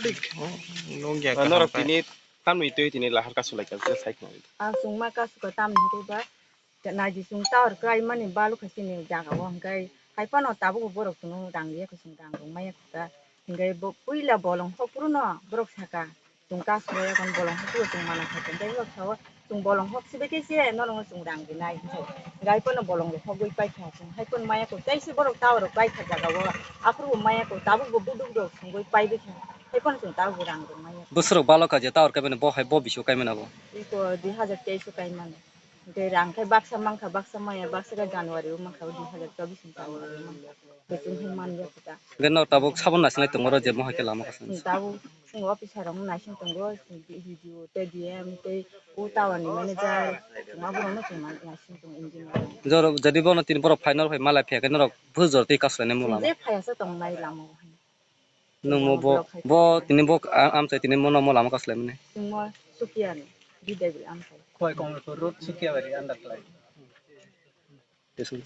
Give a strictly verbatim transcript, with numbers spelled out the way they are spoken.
Nukya. Norok kaham tini tamni twi tini lahar kasu lai kha, sai khna. Ah, chwngma kasu ka tamni hwnkhe ba, naidi chwng tower kwlaimani balu kha chini jaga o, hwnkhe hai phano tabuk borok chwngno rang riya kha, chwng rang rwngmaya kha ta. Hwnkhe bo puila bolong hokphuru no borok saka, chwng kasu rwya kon bolong hokphuru chwng mana kha, tei borok sao chwng bolong hok sibai khe se norokno chwng rang rinai hwnkhe. Hwnkhe hai phano bolong rok hokgwi paikha chwng, hai phano maya kha, tei se borok tower rok paikha jaga o, aphuru bo maya kha, tabuk bo buduk rok songwi paibai kha, hai phano chwng tabuk bo rang rwngmaya. Bwswrok balo kha je tower kaimani, bo hai bo bisio kaimani abo? Iko dui hazar teis o kaimani. Hwnkhe rang khe baksa mankha, baksa maya, baksa khe January o mankha, o dui hazar chobbish ni January o mankha. Hwnkhe chwng khe manliya kho ta. Hwnkhe no tabuk sabon nasinai tongo oro je mohai khe lama kaisa. Hmm, tabuk chwng officer rok naising tongo, chwng D D O tei D M tei o tower ni manager, chwng aborokno chwng naising tongo, engineer. Joro, jodi bono tini borok phaina rok phai malai phiya khe norok bwswk jora twi kasu lainai mung lama? Je phaiya se tongnai lama o. Nwng mo bo, bo tini bo a-, amchai tini mono mo lama kasu laimani. Nwng mo Sukiani, D W amchai. Khowai Kamalpur Road, Sukiabari under khlai. Tei sung.